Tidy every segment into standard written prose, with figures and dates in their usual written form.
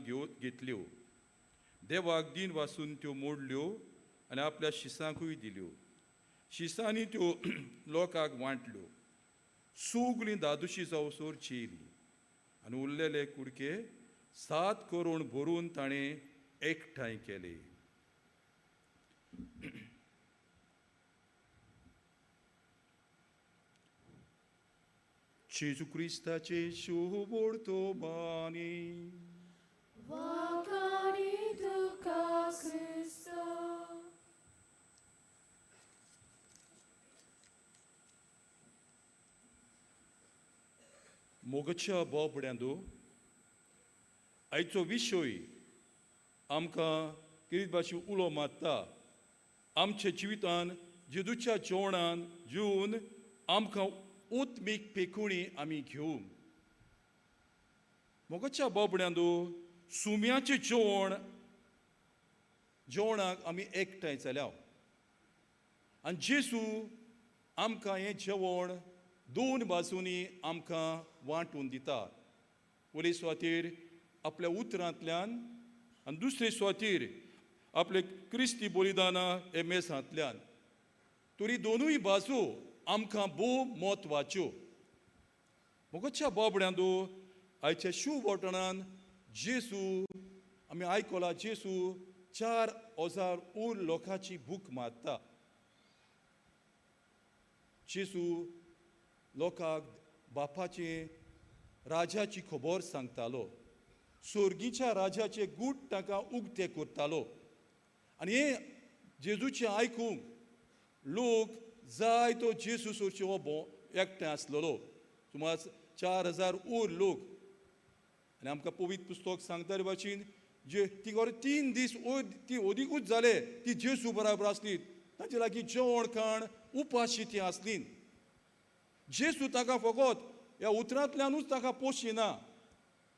घेव घेतल्यो. देवाक दिन वासून त्यो मोडल्यो आनी आपल्या शिसांकूय दिल्यो. शिसांनी त्यो लोकांक वांटल्यो. सगळीं दादोशी जावसर जेयलीं आनी उरलेले कुडके 7 करोड भरून ताणें एकठांय केले. जेजू क्रिस्ताचे शुभवर्तमानी. वाखाणी तुका क्रिस्ता. मोगच्या बोबड्यांदो, आयचो विशय आमकां कितें भाशेन उलो मारता. आमच्या जिवितान जेजूच्या जेवणान जेवन आमकां उत्मीक पेकुणी आमी घेवं. मोगच्या बोबड्यांदो, सुम्याचें जेवण जेवणाक आमी एकठांय जाल्या आनी जेजू आमकां हें जेवण दोन बाजूंनी आमकां वांटून दिता. पयले सुवातेर आपल्या उतरांतल्यान आनी दुसरे सुवातेर आपले क्रिस्ती बलिदाना हे मेसांतल्यान. तरी दोनूय बाजू आमकां भोव म्हत्वाच्यो. मोगच्या बाबड्यांदो, आयच्या शिववटणान जेजू आमी आयकला, जेजू 4000 उर लोकांची भूक मारता. जेजू लोकांक बापाचे राजाची खबर सांगतालो, सोर्गीच्या राजाचे गूट तांकां उक्ते करतालो. आनी हें जेजूचें आयकूंक लोक जाय तो जेजू सोरचे हो भोंव एकठांय आसलेलो, सुमार 4000 उर लोक. आनी आमकां पवित्र पुस्तक सांगता रे भाशेन जे ती खरें 3 दीस ती अदिकूच जाले ती जेजू बराबर आसली. तांचे लागीं जेवण खाण उपाशी ती आसली. जेजू तांकां फकत ह्या उतरांतल्यानूच तांकां पोशिना,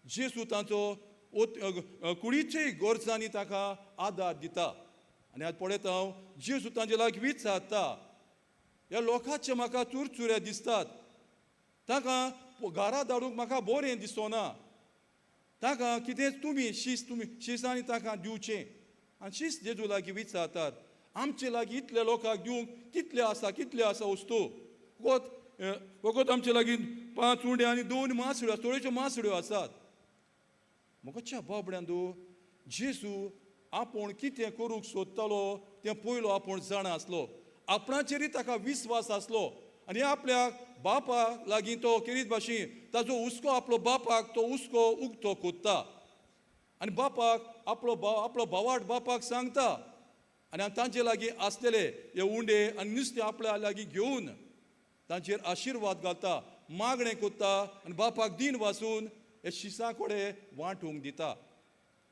जेजू तांचो कुडीचेय गरजांनी ताका आदार दिता. आनी आज पळयता हांव जेजू तांचे लागीं विचारता, ह्या लोकांचे म्हाका चुरचुरे दिसतात, तांकां घरा धाडूंक म्हाका बरें दिसना, तांकां कितेंच तुमी शीस तुमी शिसांनी तांकां दिवचें. आनी शीस जेजू लागीं विचारतात, आमचे लागीं इतले लोकांक दिवंक कितले आसा, कितले आसा वस्तू? फकत फकत आमचे लागीं 5 उंडे आनी 2 मासड्यो, थोड्योश्यो मासड्यो आसात. मोगच्या बाबड्यांदो, जेजू आपूण कितें करूंक सोदतालो तें पयलो आपूण जाणा आसलो, आपणाचेरय ताका विस्वास आसलो. आनी आपल्या बापा लागीं तो केरीत भाशेन ताजो हुस्को आपलो बापाक तो हुस्को उक्तो कोत्ता आनी बापाक आपलो आपलो भावाट बापाक सांगता. आनी तांचे लागीं आसलेले हे उंडे आनी नुस्तें आपल्या लागीं घेवन तांचेर आशिर्वाद घालता, मागणें कोत्ता आनी बापाक दिन वासून हे शिसां कडेन वांटूंक दिता.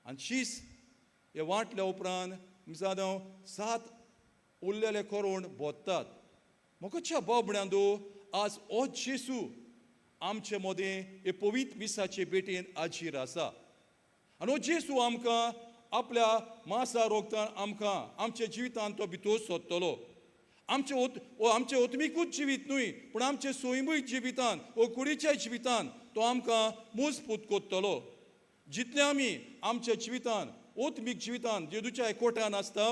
आनी शीस हे वांटल्या उपरांत मिसादो 7 उरलेले करून बोत्तात. मोगच्या बाबड्यांदो, आज हो जेजू आमचे मदें हे पवित्र मिसाचे भेटेन आजीर आसा. आनी हो जेजू आमकां आपल्या मासा रोगतान आमकां आमच्या जिवितान तो भितर सोदतलो. आमचें आमचें ओतमिकूच जिवीत न्हय, पूण आमचें सैमूय जिवितान वो कुडीच्या जिवितान तो आमकां मजबूत करतलो. जितलें आमी आमच्या जिवितान ओतमीक जिवितान जेजूच्या एकवटान आसता,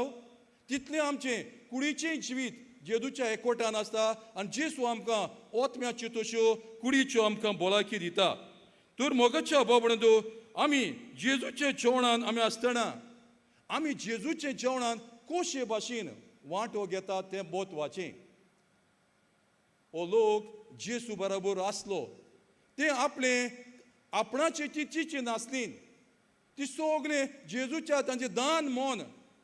तितलें आमचें कुडीचें जिवीत जेजूच्या एकवटान आसता. आनी जेजू आमकां ओतम्याच्यो तश्यो कुडीच्यो आमकां भलायकी दिता. तर मोगाच्या बाबडो, आमी जेजूच्या जेवणान आमी आसतना आमी जेजूच्या जेवणान कशे भाशेन वांटो घेता तें म्हत्वाचें. हो लोक जेजू बराबर आसलो, ते आपले आपणाची ती चिची नासली, ती सगळें जेजूच्या तांचें दान मन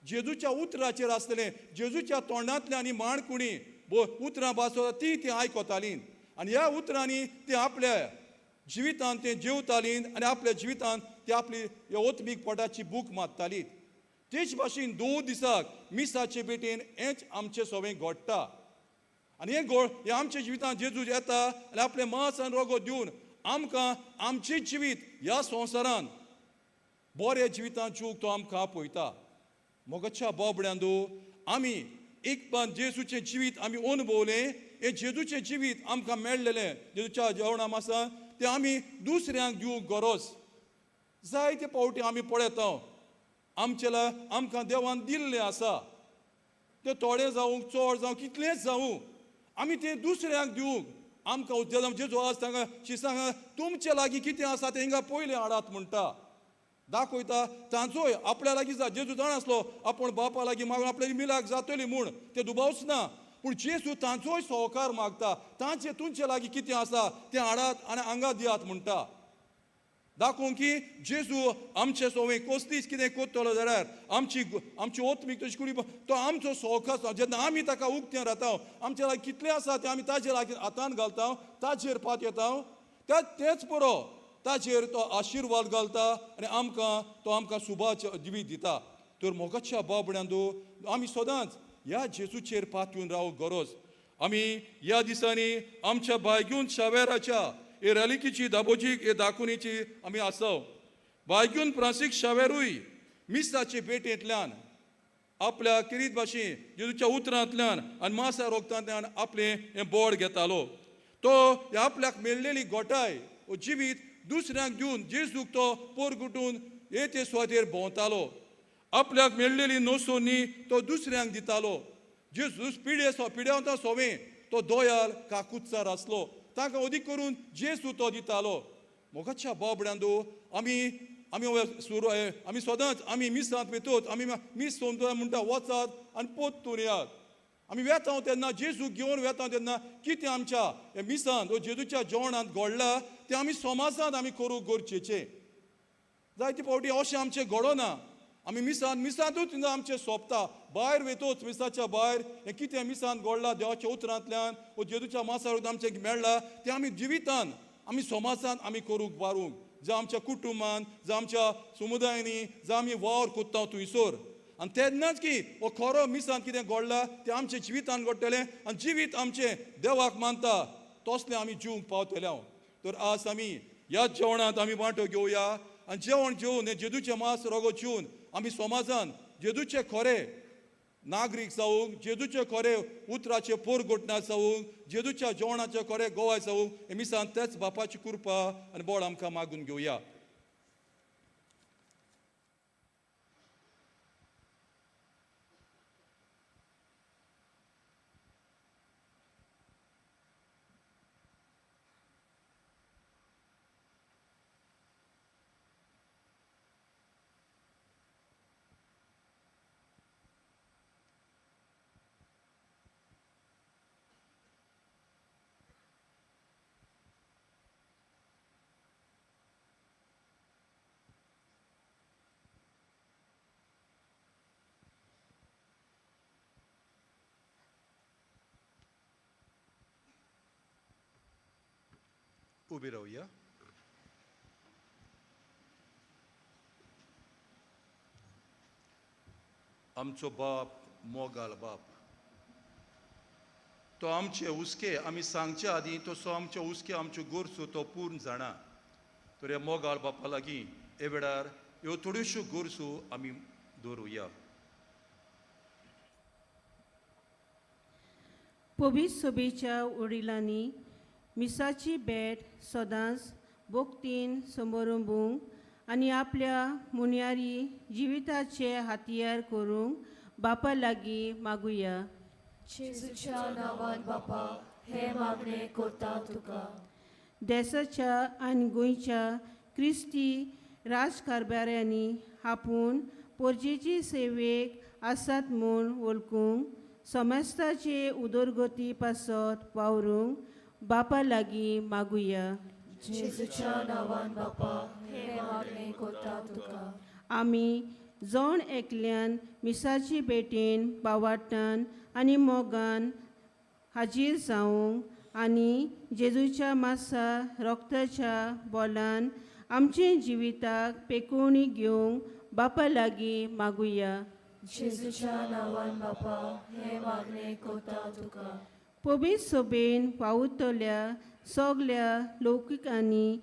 जेजूच्या उतराचेर आसलें. जेजूच्या तोंडांतल्यान आनी माणकुणी उतरां भासता ती ती आयकतालीं आनी ह्या उतरांनी ती आपल्या जिवितान ते जेवतालीं आनी आपल्या जिवितान ती आपली ह्या ओतमीक पोटाची भूक मारताली. तेच भाशेन 2 दिसाक मिसाचे भेटेन हेंच आमचें सगळें घडटा. आनी हें गोळ हें आमच्या जिवितांत जेजू येता आनी आपलें मांस आनी रगत दिवन आमकां आमचें जिवीत ह्या संवसारान बऱ्या जिवितांत जिवंक तो आमकां आपयता. मोगाच्या बाबड्यांदो, आमी एक पान जेजूचें जिवीत आमी अनुभवलें, हें जेजूचें जिवीत आमकां मेळ्ळेलें जेजूच्या जेवणा मासान तें आमी दुसऱ्यांक दिवंक गरज. जायते फावटी आमी पळयता, आमचे आमकां देवान दिल्लें आसा, तें थोडें जावं चड जावं कितलेंच जावं, आमी तें दुसऱ्यांक दिवंक आमकां जेजू आज तांकां शिसांक तुमचे लागीं कितें आसा तें हिंगा पयलें हाडात म्हणटा, दाखयता तांचोय आपल्या लागीं जा. जेजू जाण आसलो आपूण बापा लागीं मागून आपल्या मिलाक जातली म्हूण, तें दुबावच ना, पूण जेजू तांचोय सहकार मागता, तांचे तुमचे लागीं कितें आसा तें हाडात आनी हांगा दियात म्हणटा. दाखोवंक की जेजू आमचे सोवे कसलीच कितें करतलो जाल्यार आमची आमची ओत्मीक तशी कुडी तो आमचो सहकार. जेन्ना आमी ताका उक्तें रावता, आमचे लागीं कितलें आसा तें आमी ताजे लागीं हातान घालता, ताजेर पात येता, तेच पुरो ताजेर तो आशिर्वाद घालता आनी आमकां तो आमकां सुबाच जिवीत दिता. तर मोगाच्या बाबड्यांदो आमी सदांच ह्या जेजूचेर पातयेवन रावंक गरज. आमी ह्या दिसांनी आमच्या बायगून शावेराच्या हे रॅलिकीची दाबोजी हे दाखोवणेची आमी आसाव. बायगून फ्रांसीक शावेरूय मिसाचे भेटेंतल्यान आपल्या किरीत भाशेन जेजूच्या उतरांतल्यान आनी मासा रोगतांतल्यान आपलें हें बोड घेतालो. तो आपल्याक मेळ्ळेली गोटाय वो जिवीत दुसऱ्यांक दिवन जेजूक तो पोरगुटून हे ते सुवातेर भोंवतालो. आपल्याक मेळ्ळेली नोसोनी तो दुसऱ्यांक दितालो. जेजू पिडे पिड्यांता सोवें तो दोयाल काकुत्सार आसलो, तांकां अदीक करून जेजू तो दितालो. मोगाच्या बाबड्यांदो आमी आमी सुरू आमी सदांच आमी मिसांत वयतोच, आमी मीस सोमतो म्हणटा वचात आनी पोत्तून येयात. आमी वेता तेन्ना जेजूक घेवन वेता तेन्ना कितें आमच्या ह्या मिसांत वो जेजूच्या जेवणांत घडला तें आमी समाजांत आमी करूंक गरजेचें. जायते फावटी अशें आमचें घडना, आमी मिसांत मिसांतूच आमचें सोंपता, भायर वयतोच मिसाच्या भायर हें कितें मिसांत घडलां देवाच्या उतरांतल्यान वो जेजूच्या मासार आमचें मेळ्ळां तें आमी जिवितान आमी समाजांत आमी करूंक बारूंक, जावं आमच्या कुटुंबान, जावं आमच्या समुदायांनी, जावं आमी वावर कोत्ता थंयसर. आनी तेन्नाच की हो खरो मिसांत कितें घडला तें आमच्या जिवितान घडटलें आनी जिवीत आमचें देवाक मानता तसलें आमी जिवंक पावतले हांव. तर आज आमी ह्या जेवणांत आमी वांटो घेवया आनी जेवण जेवन हें जेजूचें मांस रगत जेवन आमी समाजान जेजूचे खरे नागरीक जावंक, जेजूचे खरे उतराचे पोरगोटना जावंक, जेजूच्या जेवणाचे खरे गोवाय जावंक हे मिसान तेच बापाची कृपा आनी बळ आमकां मागून घेवया. उबी रावया. आमचो बाप मोगाल बाप, तो आमचे हुस्के आमी सांगचे आदीं तसो आमचे हुस्के आमच्यो गरजो तो पूर्ण जाणा. तर ह्या मोगाल बापा लागीं हे वेळार ह्यो थोड्योश्यो गरजो आमी दवरुया. पवित्र सभेच्या वडिलांनी मिसाची भेट सदांच भक्तीन समरंबूंक आनी आपल्या मुन्यारी जिविताचे हातयार करूंक बापा लागीं मागुया. जेजूच्या नांवान बापा हे मागणें करता तुका. देसाच्या आनी गोंयच्या क्रिस्ती राजकारभाऱ्यांनी आपूण पोरजेची सेवेक आसात म्हूण वळखूंक समस्ताचे उदरगती पासत वावरूंक बापा लागीं मागुया. जेजूच्या नांवान बापा हे मागणें करता तुका. आमी जण एकल्यान मिसाची भेटेन बावाटान आनी मोगान हाजीर जावंक आनी जेजूच्या मासा रोगताच्या बोलान आमचे जिविताक पेकोवणी घेवंक बापा लागीं मागुया. जेजूच्या नांवान बापा हे मागणें करता तुका. पवित्र सभेन वावुरतल्या सगल्या लौकिकांनी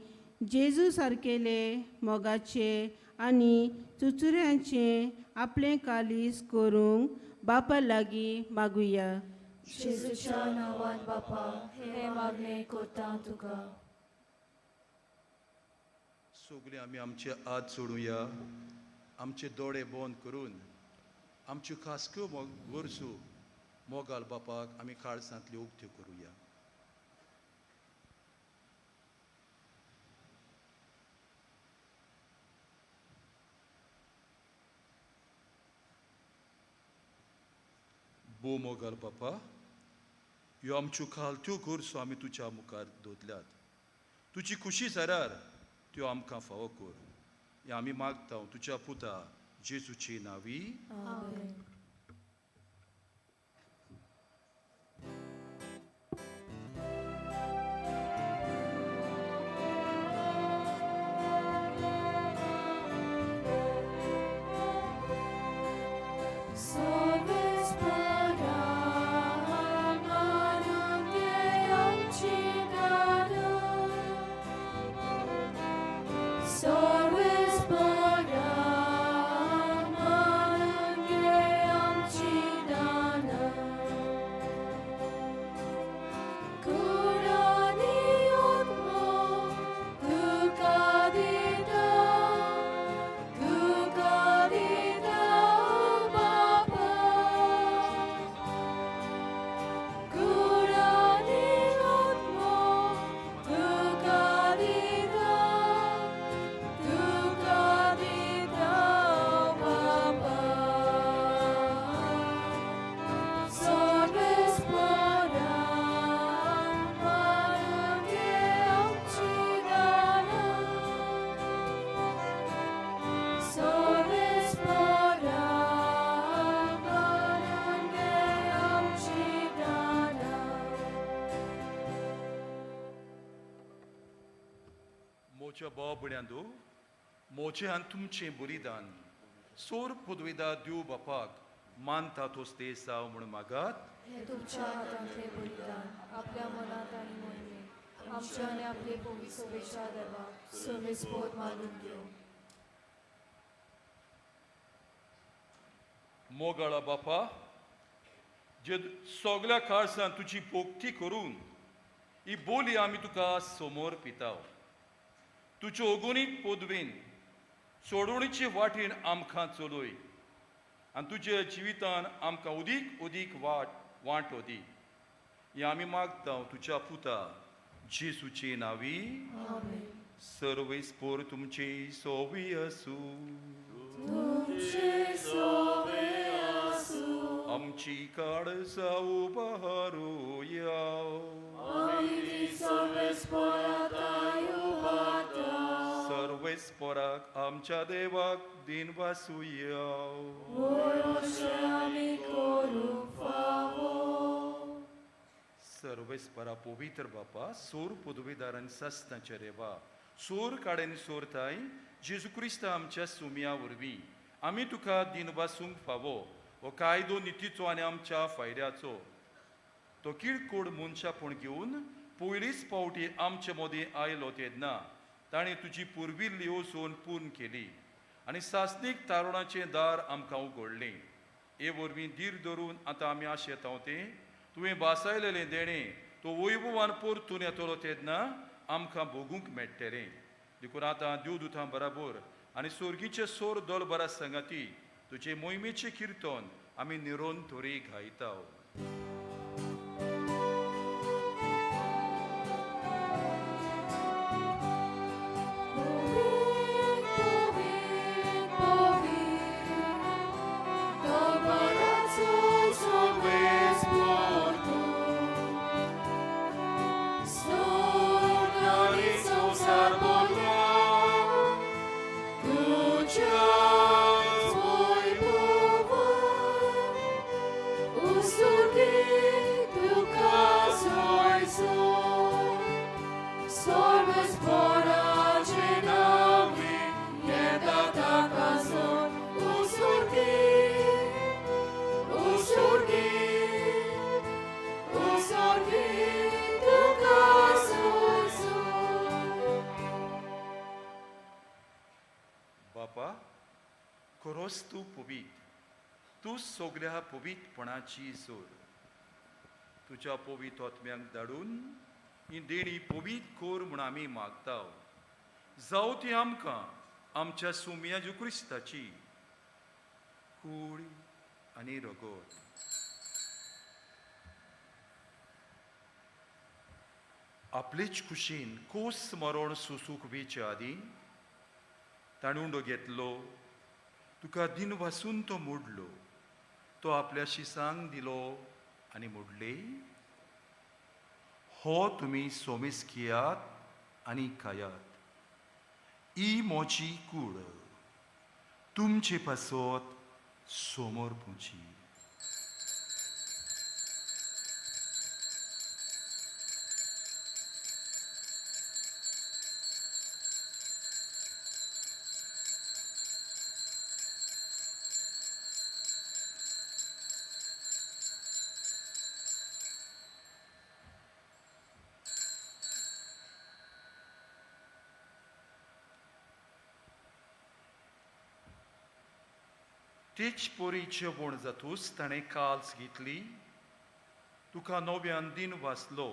जेजू सारकेले मोगाचे आनी चुचुऱ्यांचें आपलें कालीस करूंक बापा लागीं मागुया. जेजूच्या नांवान बापा हे मागणें करता तुका. सगळीं आमी आमचे हात सोडुया, आमचे दोळे बंद करून आमच्यो खासक्यो गरजो मोगाल बापाक आमी काळजांतल्यो उक्त्यो करुया. भो मोगाल बापा, ह्यो आमच्यो खालत्यो गरजो आमी तुज्या मुखार दवरल्यात. तुजी खुशी जाल्यार त्यो आमकां फावो कर. हें आमी मागता तुज्या पुता जेजूची नांवी. आमेन. म्हज्या भाव भयणांनो, म्हजें आनी तुमचें बलिदान सोर पदवेदा देव बापाक मानता तोस जावं म्हूण मागात. हे तुमच्या हातांतले बलिदान आपल्या मनात आनी मोहिमेत आमच्या आनी आपले पवित्र सोबेच्या देवाक सर्वेस्पोद मानून घेवं. मोगाळा बापा, जे सगळ्या काळसान तुजी भक्ती करून ही बोली आमी तुका समोर पिताव. तुज्यो अगुणीत पदवेन सोडवणीचे वाटेन आमकां चलय आनी तुज्या जिवितान आमकां अदीक अदीक वाट वांटो दी. हें आमी मागता तुज्या पुता जेजूचे नांवी. आमेन. सर्वेस्पोर तुमची सोवी आसूं. तुमचे सोवे आसूं. आमची काळजां उबारुया. आमी ती सर्वेस्पोराक उबारता. सर्वेस्पोराक आमच्या देवाक दिन वासुया. वयर अशें आमी करूंक फावो. सर्वेस्परा पवित्र बापा, सोर पदवीदारान सस्नाचे रेवा सोर काडेन सोरताय जेजू क्रिस्त आमच्या सुमया वरवीं आमी तुका दिन वासूंक फावो. हो कायदो नितीचो आनी आमच्या फायद्याचो. तो किळकोड मनशापण घेवन पयलीच फावटी आमचे मदीं आयलो तेन्ना ताणें तुजी पुर्विल्ली येवजण पूर्ण केली आनी सासणीक तारुणाचें दार आमकां उगडलें. हे वरवीं धीर धरून आतां आमी आशेता तें तुवें बासायलेलें देणें तो वैभवान परतून येतलो तेन्ना आमकां भोगूंक मेळटलें. देखून आतां देवदूतां बराबर आनी सोर्गीचे सोर दल बरा संगाती तुजे मोहिमेचें किर्तन आमी निरोन तोरी गायता. बापा, खरोच तूं पवीत, तूं सगल्या पवीतपणाची जोड. तुज्या पवीत आत्म्यांक धाडून ही देणी पवीत कर म्हूण आमी मागता. जावं ती आमकां आमच्या सुमया जेजू क्रिस्ताची कूड आनी रगत. आपलेच खुशीन कोस मरण सोसूंक वेचे आदीं ताणें उंडो घेतलो, तुका दिन वासून तो मोडलो, तो आपल्या शिसांक दिलो आनी मोडले, हो तुमी सोमेस घेयात आनी खायात, ही मोची कूड तुमचे पासत समोर पुची. तेच पोरी जेवण जातूच ताणें काल्स घेतली, तुका नव्यान दिन वाचलो,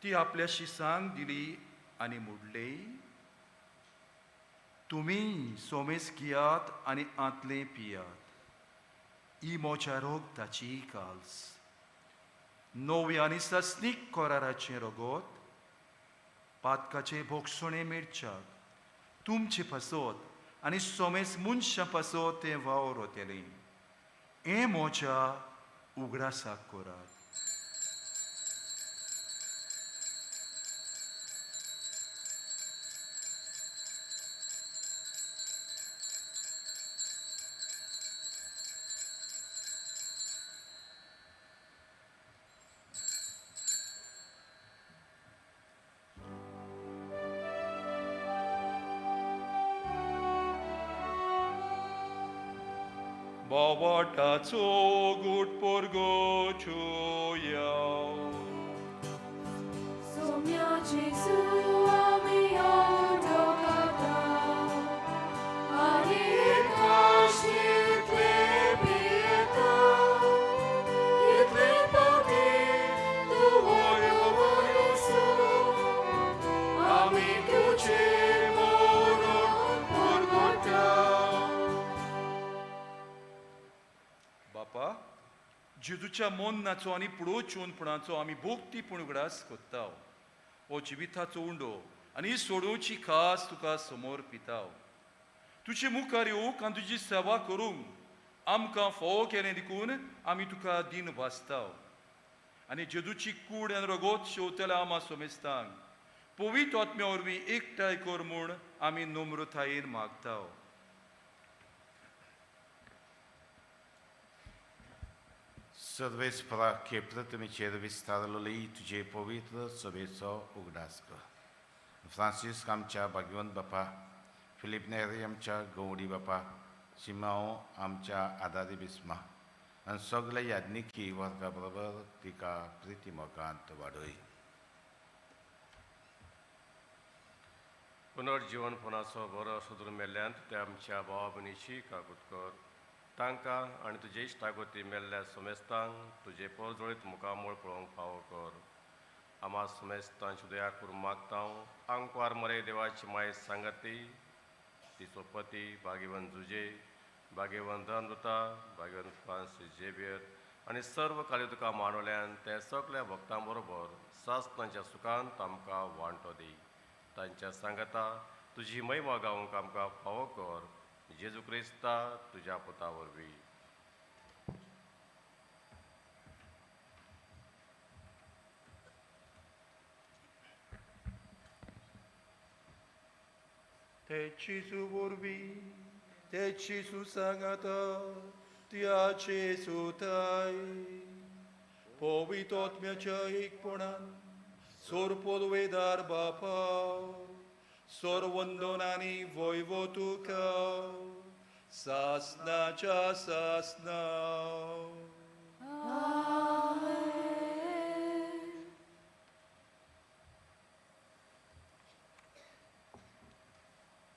ती आपल्या शिसांक दिली आनी मोडले, तुमी सोमेस घेयात आनी आंतलें पियात, ही मोच्या रोगताची काल्स, नव्या आनी सस्नीक कराराचें रगत, पातकाचे भोगसणे मेळच्याक तुमचे पासत आनी सोमेस मनशां पासत तें वावर वतलें, हें मोच्या उगडासाक करात. बाबाटाचो गुट पोरगोचोया. Somia Gesù amio tocata, ani kaşitle pieta, itle pati tuvoyo voyesu, ami tuce moron porgota. बापा, जेजूच्या मोन्नाचो आनी पुडोवचेपणाचो आमी भोगती पूण उगडास कोत्ताव. हो जिविताचो उंडो आनी सोडोवची खास तुका समोर पिताव. तुजे मुखार येवंक आनी तुजी सेवा करूंक आमकां फोव केलें देखून आमी तुका दिन भासताव. आनी जेजूची कूड आनी रगत शेवतल्या आमा सोमेस्तांक पवित्र आत्म्या वरवीं एकठांय कर म्हूण आमी नम्रतायेन मागताव. सर्वेस्परा खेप्रतमेचेर विस्तारलेली तुजे पवित्र सभेचो उगडास कर. फ्रांसीस्क आमच्या भाग्यवंत बापा, फिलीप नेरी आमच्या गौडी बापा, सिमांव आमच्या आदारी बिस्मा आनी सगल्या याज्ञिकी वर्गा बरोबर तिका प्रिती मोगांत वाडय. पुनर्जीवनपणाचो बरो सोदून मेल्ल्यान त्या आमच्या भावा भयणीची काकूत कर. तांकां आनी तुजे इश्टागोती मेल्ल्या सोमेस्तांक तुजे पोरजोळीत मुखामळ पळोवंक फावो कर. आमा सोमेस्तांची दया करूंक मागता. आंकवार मरे देवाची माय सांगती, तिचो पती भाग्यवंत जुजे, भाग्यवंत अमृता, भाग्यवंत फ्रांसीस झेवियर आनी सर्व कार्य तुका मानवल्यान ते सगल्या भक्तां बरोबर सासणाच्या सुखांत आमकां वांटो दी. तांच्या सांगता तुजी महिमा गावंक आमकां फावो कर. जेजू क्रिस्ता तुज्या पुता वरवीं. तेची वरवीं, तेची सांगाता, त्याचे सुताय, पवित्र आत्म्याच्या एकपणान सोरपोलवेदार बापा, सोरवंदनानी वैवो तुका सासनाच्या सासना.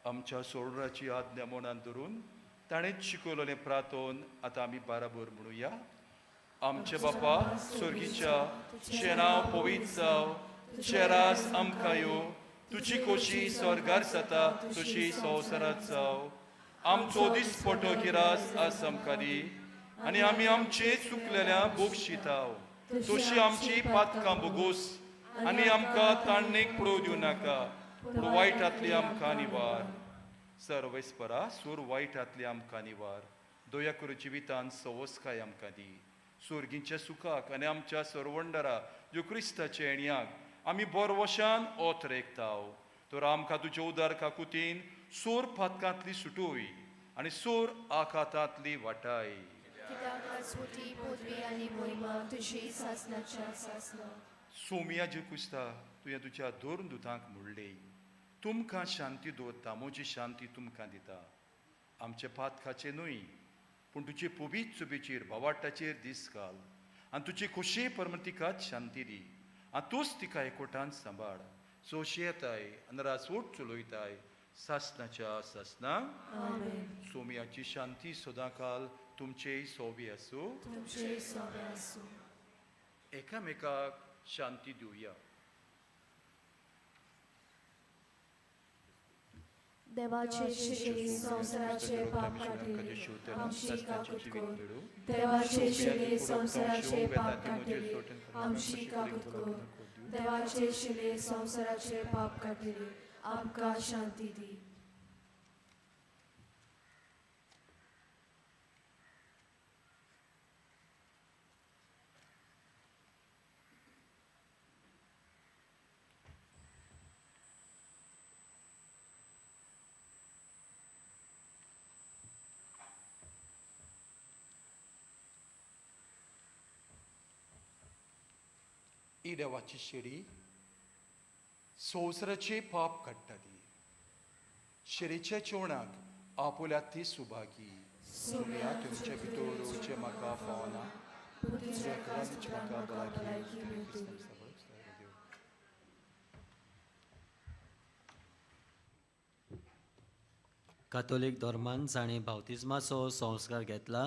आमच्या सोडराची आज्ञा मनान धरून ताणेंच शिकवलेलें प्रार्थन आतां आमी बाराबर म्हणुया. आमचे बापा स्वर्गीच्या, तुजें नांव पवित्र जावं, तुजें राज आमकां यो, तुजी खोशी स्वर्गार जाता तशी संवसारात जावं. आमचो दिसपटो किरास आज आमकां दी आनी आमी आमचे चुकलेल्या बोगशिताव तशी आमची पातकां बोगोस आनी आमकां ताणणेक पळोवं दिवं नाका, पूण वायटांतली आमकां निवार. सर्वेस्परा सूर वायटांतली आमकां निवार. दया करून जिवितान सवसकाय आमकां दी. सुर्गींच्या सुखाक आनी आमच्या सरवंडरा ज्यो क्रिस्ताच्या येणयाक आमी बोरवशान ओत रेखताव. तर आमकां तुज्या उदार काकुतीन सोर पातकांतली सुटोय आनी सोर आखातांतली वाटाय. कित्याक आसुती पदवी आनी मोहिमा तुजी सासनाच्या सासना. सोमिया ज्यो कुस्ता तुवें तुज्या दोन दुतांक म्हणलें, तुमकां शांती दवरता, म्हजी शांती तुमकां दिता. आमचे पातकाचे न्हय पूण तुजे पवित्र चुबेचेर बावाटाचेर दीस घाल आनी तुजी खोशी परम तिकाच शांती दी आनी तूंच तिका एकवटान सांबाळ. सोशी येताय आनी रासवट चलयताय सासनाच्या सासना. आमेन. सोमियाची शांती सदांकाल तुमचेय सोबी आसूं. तुमचेय सोबे आसूं. एकामेकाक शांती दिवया. देवाचे शिरे संवसाराचे पाप काडटले, आमची काकूत कर. देवाचे शिरे संवसाराचे पाप काडटले, आमची काकूत कर. देवाचे शिरे संवसाराचे पाप काडटले, आमकां शांती दी. ही देवाची शेडी संवसाराचे पाप काडटा ती शेडीच्या जेवणाक आपोल्या ती सुभागी. सोम्या तुमचे भितर वचचें म्हाका फावना, पूण तुज्या तुज्या म्हाका म्हाका भलायकी भलायकी मेळटली. कातोलीक धर्मान जाणें बावतिज्माचो संस्कार घेतला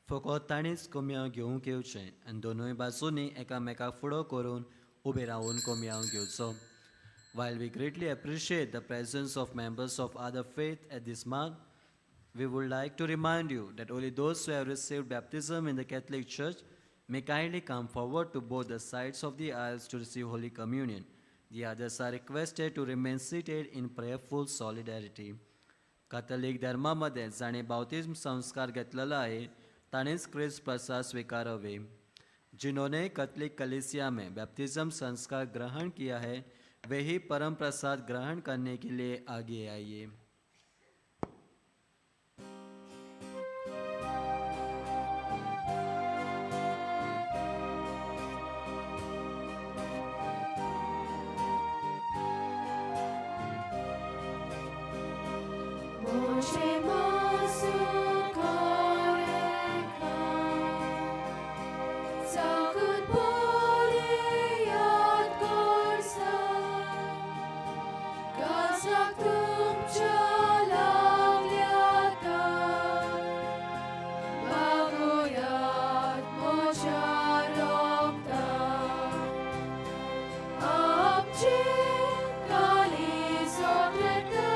फकत ताणीच कोमयांव घेवंक येवचें आनी दोनूय बाजूंनी एकामेकाक फुडो करून उबे रावन कोमयांव घेवचो. While we greatly appreciate the presence of members of other faith at this mark, we would like to remind you that only those who have received baptism in the Catholic Church may kindly come forward to both the sides of the aisles to receive Holy Communion. The others are requested to remain seated in prayerful solidarity. Catholic धर्मामध्ये जाणे बाप्तिज्म संस्कार घेतलेला आहे ताणेच क्रिस्त प्रसाद स्वीकारावे. जिन्होंने Catholic कलीसिया में बैप्तिज्म संस्कार ग्रहण किया है वे ही परम प्रसाद ग्रहण करने के लिए आगे आइए. मोशे मासु करेका, साकून पोरे याद करसा, कासाक तुमच्या लागल्या बागोयात मोशा रोगता. आमचे काली सोटता.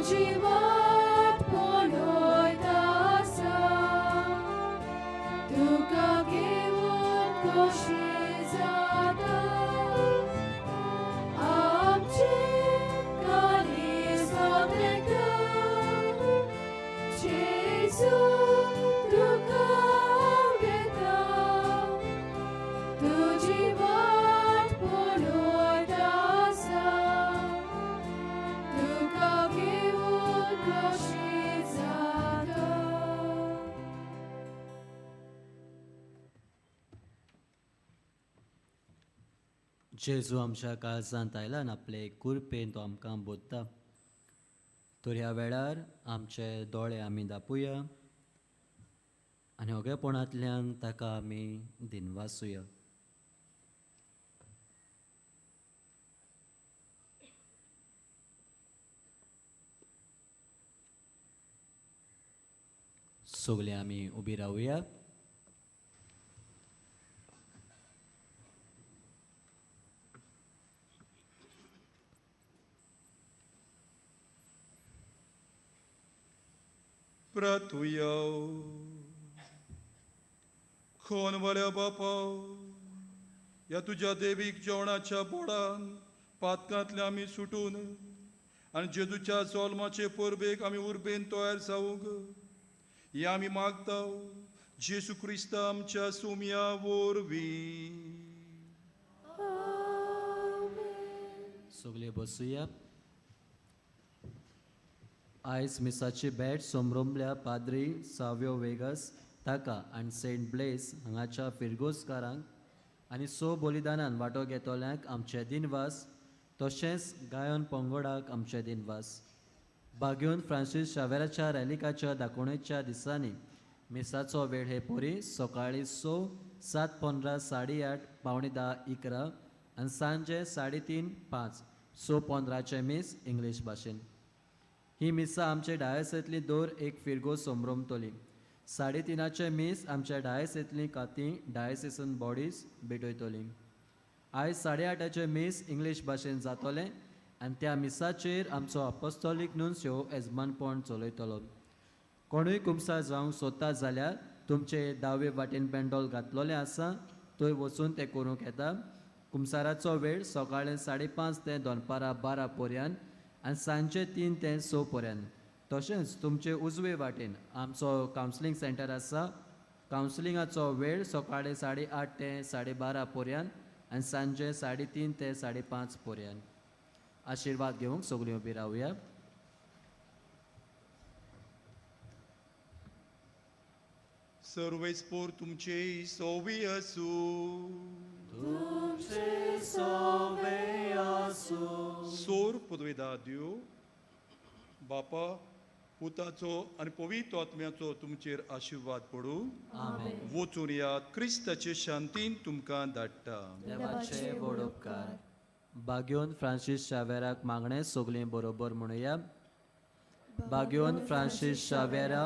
तुजी वाट पळयता आसा तुका घेवन खोशी जाता आमचें काळीज तेका जेजू तुका आवडटा तुजी वाट पळयता आसा तुका घेवन खोशी जाता. जेजू आमच्या काळजांत आयला आनी आपले कुरपेन तो आमकां बोधता. तर ह्या वेळार आमचे दोळे आमी दापुया आनी ओगेपणांतल्यान ताका आमी दिनवासुया. सगळे आमी उबी रावया. प्रार्थुया. खोनवाल्या बापा, ह्या तुज्या देवीक जेवणाच्या बोडान पातकांतले आमी सुटून आनी जेजूच्या जल्माचे परबेक आमी उर्बेन तयार जावंक हें आमी मागता जेजू क्रिस्ता आमच्या सोम्या वरवीं. सगळे बसुया. आयज मिसाची भेट सोमरोमल्या पाद्री साव्यो वेगस ताका आनी सेंट ब्लेस हांगाच्या फिरगोजकारांक आनी स बलिदानान वांटो घेतल्यांक आमचे दिनवास, तशेंच गायन पंगडाक आमचे दिनवास. बाग्योन फ्रांसीस शावेराच्या रॅलिकाच्या दाखोवणेच्या दिसांनी मिसाचो वेळ हे पोरी सकाळीं 6, 7:15, 8:30, 9:45, 11 आनी सांजे 3:30, 5, 6:15 मीस इंग्लीश भाशेन. ही मिसां आमचे डायसेंतली दर एक फिरगो समरमतली. 3:30 मीस आमच्या डायसेंतली काती डायसेसन बॉडीज भेटयतली. आयज 8:30 मीस इंग्लीश भाशेन जातलें आनी त्या मिसाचेर आमचो अपोस्तोलीक नुन्स्यो येजमानपण चलयतलो. कोणूय कुमसार जावंक सोदता जाल्यार तुमचे दावे वाटेन पेंडोल घातलेलें आसा, थंय वचून तें करूंक येता. कुमसाराचो वेळ सकाळीं 5:30 ते दनपारां 12 पर्यंत आनी सांजचे 3 ते 6 पर्यंत. तशेंच तुमचे उजवे वाटेन आमचो कावन्सिलींग सेंटर आसा. कावन्सिलिंगाचो वेळ सकाळीं 8:30 ते 12:30 पर्यंत आनी सांजचे 3:30 ते 5:30 पर्यंत. आशिर्वाद घेवंक सगळीं उबी रावया. सर्वेस्पोर तुमचे सोवी आसूं. सोर पदवेदा देव बापा, पुताचो आनी पवित्र आत्म्याचो तुमचेर आशिर्वाद पडूं. आमेन. वचून यात, क्रिस्ताचे शांतीन तुमकां धाडटा. देवाचे व्हड उपकार. बाग्योन फ्रांसीस शावेराक मागणें सगळीं बरोबर म्हणुया. बाग्योन फ्रांसीस शावेरा,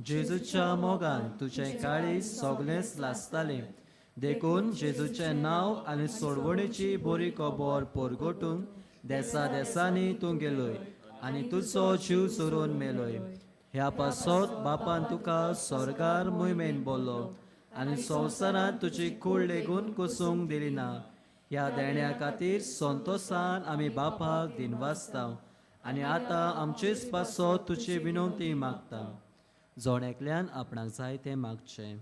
जेजूच्या मोगान तुजें काळीज सगळेंच लासतालें, देखून जेजूचें नांव आनी सोडवणीची बरी खबर परगटूंक देसा देसांनी तूं गेलोय आनी तुजो जीव सोरून मेलोय. ह्या पासत बापान तुका स्वर्गार मोहिमेन बोल्लो आनी संवसारांत तुजी कूड लेगून कोसूंक दिली ना. ह्या देण्या खातीर संतोसान आमी बापाक दिनवासता आनी आतां आमचेच पासत तुजी विनवती मागता. जण एकल्यान आपणाक जाय तें मागचें.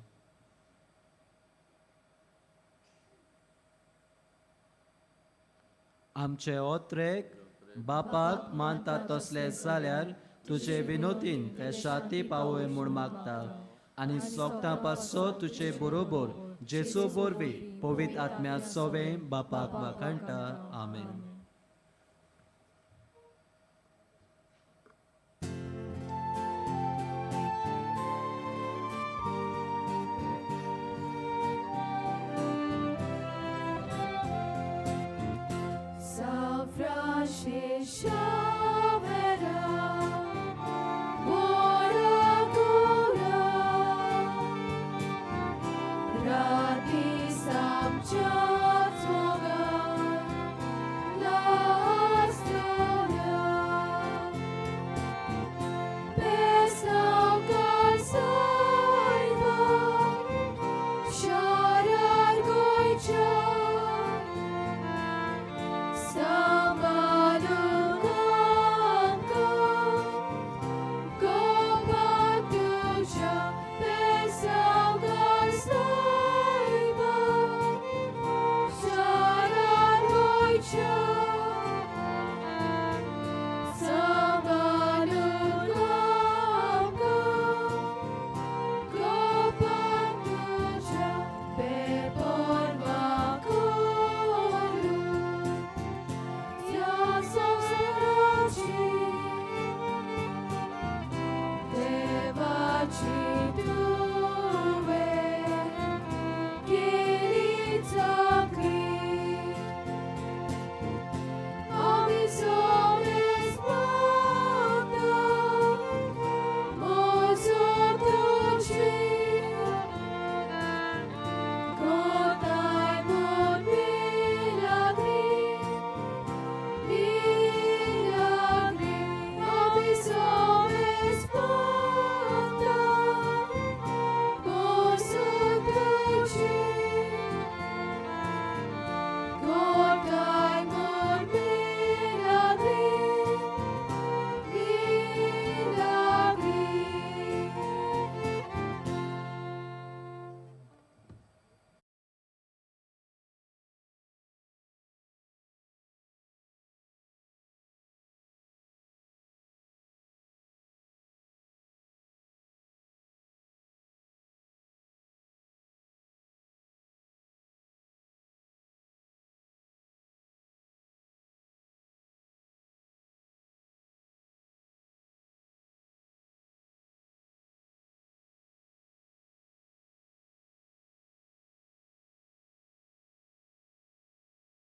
आमचे ओत्रेक बापाक मानता तसले जाल्यार तुजे विनोतीन ते शाती पावय म्हूण मागता आनी सोगटां पासो तुजे बरोबर जेजू वरवीं पवित्र आत्म्या सोवे बापाक वाखाणटा. आमेन.